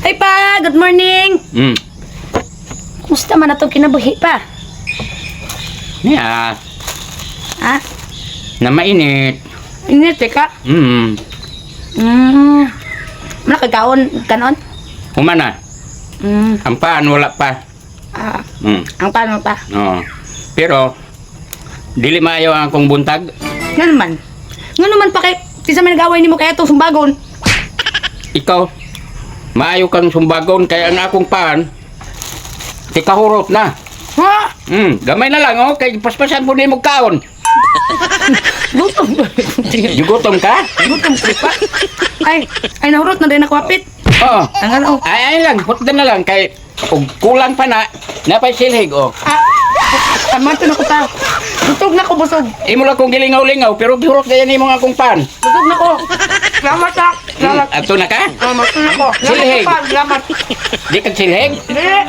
Ay pa, good morning. Kumusta man atong kinabuhi pa? Niya, Ha? na mainit. Init eh ka? Mana kagaon kanon? Humana, ang paan wala pa. Ah, ang paano pa? Oo. Pero, dili maayo ang akong buntag. Nga naman. Nga naman pa kay kinsa man nag-away nimo kay atong sumbagon. Ikaw, maayo kang sumbagon kaya ang akong paan, tikahurot na. Ha? Gamay na lang, oh, kay paspasan po nimo kaon. Gutom. Jugutom ka? Gutom ko pa. Ay, ay nahurot na din ako apit. Oo. Ang ano? Ay, ay lang, putdan na lang kay og kulang pa na, napay silhig oh. Ah, amanto na ko pa. Busog na ko, busog. Imo lang kong gilingaw-lingaw pero gihurot kaya nimo ang akong pan. Busog na ko. Salamat ah. Salamat. Ato na ka? Salamat na ko. Salamat Silhig. pa. Salamat. Di kag silhig? Dili.